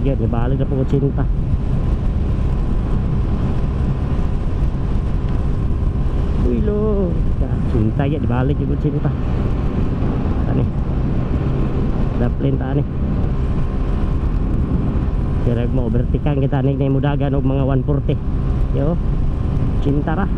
gyud, ibalik na po 80. Uy lo, cinta ya dibalik juga cinta. Tani. Daplin tani. Direk mo overtikan kita ni mudagan og mga 140. Yo. Cinta ra.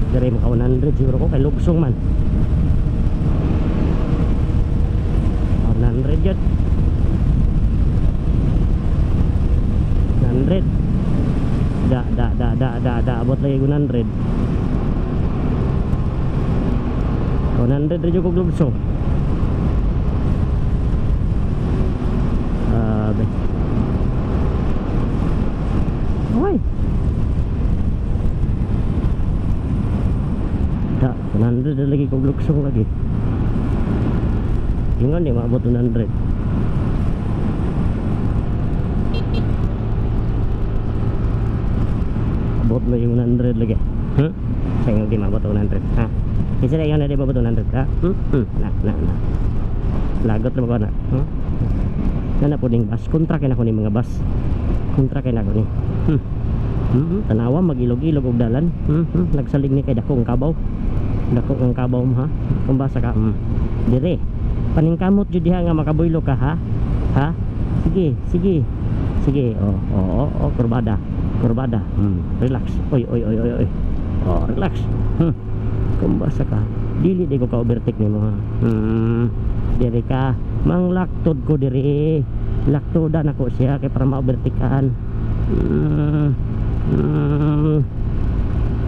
Dari maka 100 siguro ko kay lugsong man. 100 yun. 100. Da da da da da da abot lagi 100. 100 rin ko lugsong. Oy. Da, 100 lagi kog luksong lagi. Ingon di maabot 100. Abot lagi 100 lagi. Saya di maabot 100. Ha. Isa na yon na di maabot 100 ha. Na na na. Lagot ra ba na? Na na po ning bus, kontra kay na ko ni mga bus. Kontra kay na ko ni. Tanawa magilog-ilog og dalan. Nagsalig ni kay dakong kabaw. Dako ang kabaw mo ha. Kung basa ka, dire. Paningkamot jud diha nga makabuylo ka ha. Ha? Sige, sige. Sige, oh, oh, oh, oh, kurbada. Kurbada. Relax. Oy, oy, oy, oy, oy. Oh, relax. Kung basa ka, dili di ko ka overtake nimo ha. Dire ka, manglaktod ko dire. Laktodan ako siya kay para ma-overtakean.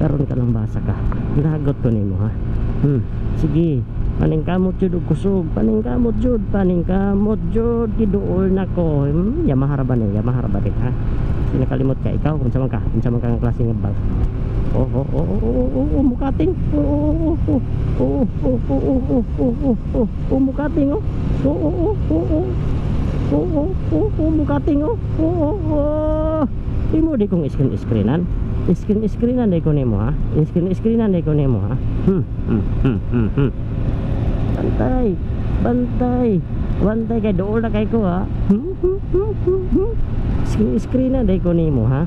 Karon ka lang basa ka. Lagot ko nimo ha. Sige, paningkamot jud og kusog, paningkamot jud, paningkamot jud giduol nako. Yamaha ra ba ni? Yamaha ra ba ni ha? Sinakalimot ka ikaw unsa man ka? Unsa man ka nga klase nga bag? Oh oh oh oh oh oh mukating. Oh oh oh oh oh oh oh oh oh oh oh mukating oh. Oh oh oh oh oh oh oh oh mukating oh. Oh oh oh. Imo di kong screen-screenan. Screen-screenan di ko nimo ha. Screen-screenan di ko nimo ha. Bantay, bantay. Bantay kay dool na kay ko ha. Screen-screenan di ko nimo ha.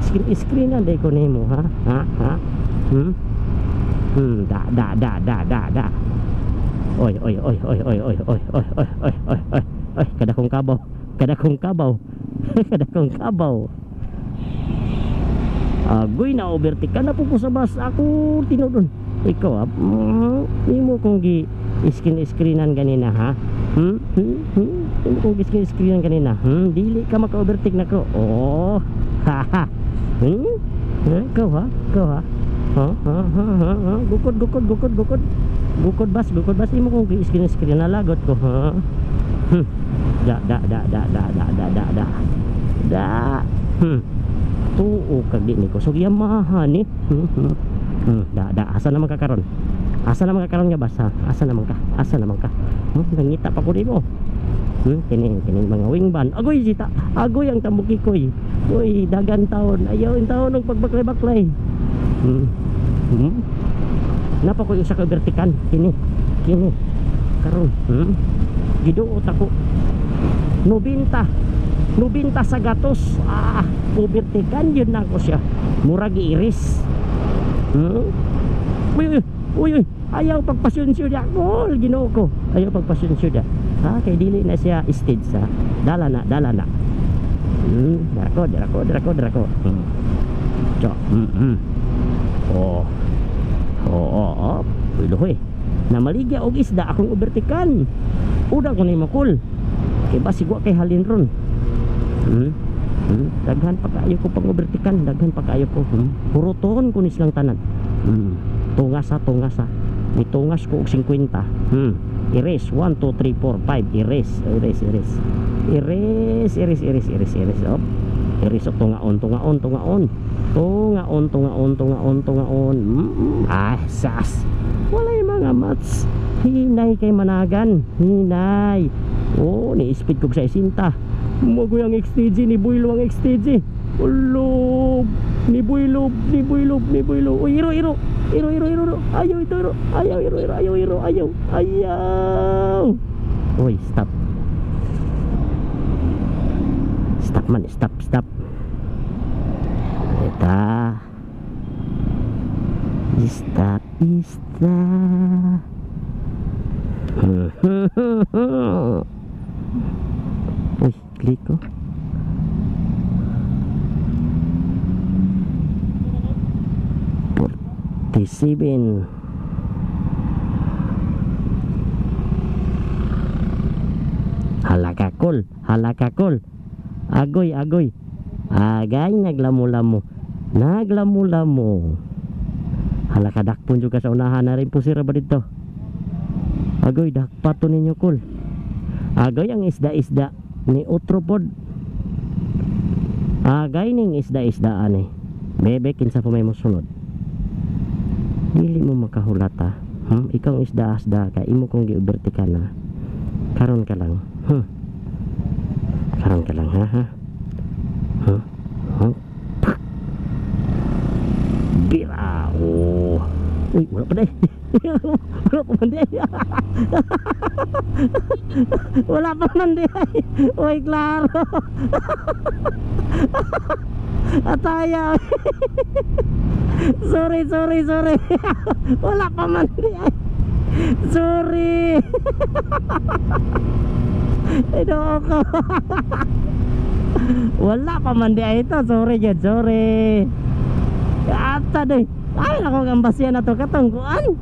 Screen-screenan di ko nimo ha. Ha ha. Da da da da da da. Oy oy oy oy oy oy oy oy oy oy oy oy. Oy, kada kong kabaw. Kada kong kabaw. Kada kong kabaw. Agoy na overtake ka na po sa bus. Ako tinudon. Ikaw ha. Imo kong gi screen-screenan ganina ha. Imo kong gi screen-screenan ganina. Dili ka maka-overtake nako. Oh. Ha ha. Ikaw ha. Ikaw ha. Ha ha ha ha. Gukod gukod gukod gukod. Gukod bus, gukod bus. Imo kong gi screen-screenan lagot ko ha. Da da da da da da da da da da. Tuo kag di ni ko so Yamaha ni. Da da asa naman ka karon? Asa naman ka karon nga basa? Asa naman ka? Asa naman ka? Nangita pa ko nimo. Kini kini mga wingban. Agoy sita. Agoy ang tambuki koy. Uy, dagan taon. Ayaw in taon og pagbaklay-baklay. Napa ko usa ka vertikan kini. Kini. Karon. Giduot ako. 90. 90 sa gatos. Ah, overtaken yun na ako siya. Murag iris. Uy, uy, uy, uy. Ayaw pagpasyonsyo niya. Gol, Ginoo ko. Ayaw pagpasyonsyo niya. Ha, kay dili na siya stage ha. Dala na, dala na. Dara ko, dara ko, dara ko, dara ko. Cho. Oh. Oh, oh, oh. Uy, luhoy. Namaligya og isda akong overtaken. Uda ko ni makul. Kay basig wa kay halin ron. Daghan pa kaayo ko pang overtaken, daghan pa kaayo ko. Huroton ko ni silang tanan. Tungasa, tungasa. Mitungas ko og 50. Erase 1 2 3 4 5. Erase, erase, erase. Erase, erase, erase, erase, erase. Op. Erase tungaon, tungaon, tungaon. Tungaon, tungaon, tungaon, tungaon. Ah, sas. Walay mga mats. Hinay kay managan. Hinay. Oh, ni speed kog sa 60. Magoy ang XTG ni Buylo ang XTG. Ulob. Ni Buylo, ni Buylo, ni Buylo. Uy, iro, iro. Iro, iro, iro, iro. Ayaw ito, iro. Ayaw, iro, iro, ayaw, iro, ayaw. Ayaw. Uy, stop. Stop man, stop, stop. Ita. Stop, stop. Uy, click ko. 47. Halakakol, halakakol. Agoy, agoy. Agay, naglamu-lamo. Naglamu-lamo. Halakadakpon juga sa unahan na rin po sira ba dito. Agoy, dakpato ninyo kol. Agoy ang isda-isda ni Otropod. Agay ning isda-isdaan eh. Bebe, kinsa pa may mosunod. Dili mo makahulata. Ikaw ang isda-asda ka, imo kong giuberti ka na. Karon ka lang. Karon ka lang, ha? Ha? Huh? Huh? Bira! Oh. Uy, wala pa day. Wala pa man day. Wala pa man day. Uy, klaro. Ataya. Sorry, sorry, sorry. Wala pa man day. Sorry. Ito ako. Wala pa man day ito. Sorry, jed. Sorry. Ata day. Ay, nako ang basya na to katong kuan.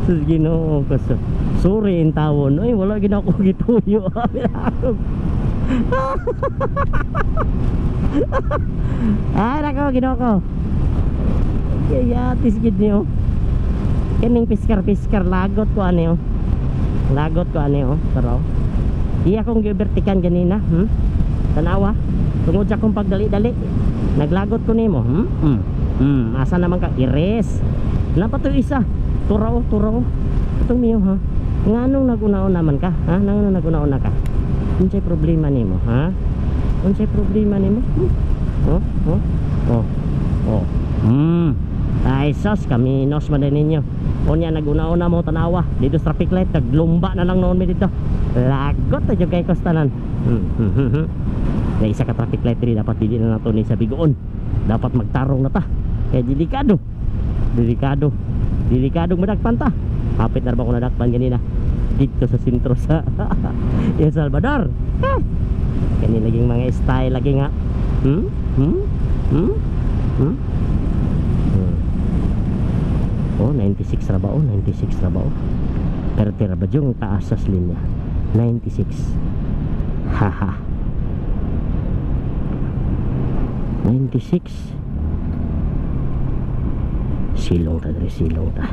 Sus, Ginoo ko. Sorry in tawon. Ay, wala gid ako gituyo. Ay, nako Ginoo ko. Yatis gid niyo. Kining piskar-piskar lagot ko ani oh. Lagot ko ani oh, pero iya akong gibertikan ganina, Tanawa. Tungod sa akong pagdali-dali, naglagot ko nimo, Asa naman ka ires. Napa to isa. Turaw, turaw. Itong miyo ha. Nganong naguna-una man ka? Ha? Nganong naguna-una ka? Unsay problema nimo, ha? Unsay problema nimo? Oh, oh. Oh. Oh. Ay sos, kami nos man din ninyo. Unya naguna-una mo tanawa dito sa traffic light, naglumba na lang noon mi dito. Lagot na jud kay kostanan. Na isa ka traffic light diri, dapat dili na nato ni sa bigoon. Dapat magtarong na ta. Kay delikado. Delikado. Delikado madakpan ta. Hapit na ba ko nadakpan ganina dito sa sentro sa El Salvador. Kani laging mga style lagi nga. Oh, 96 ra ba oh, 96 ra ba oh. Pero tira ba yung taas sa linya? 96. Haha. 96. Silong ta dre, silong ta.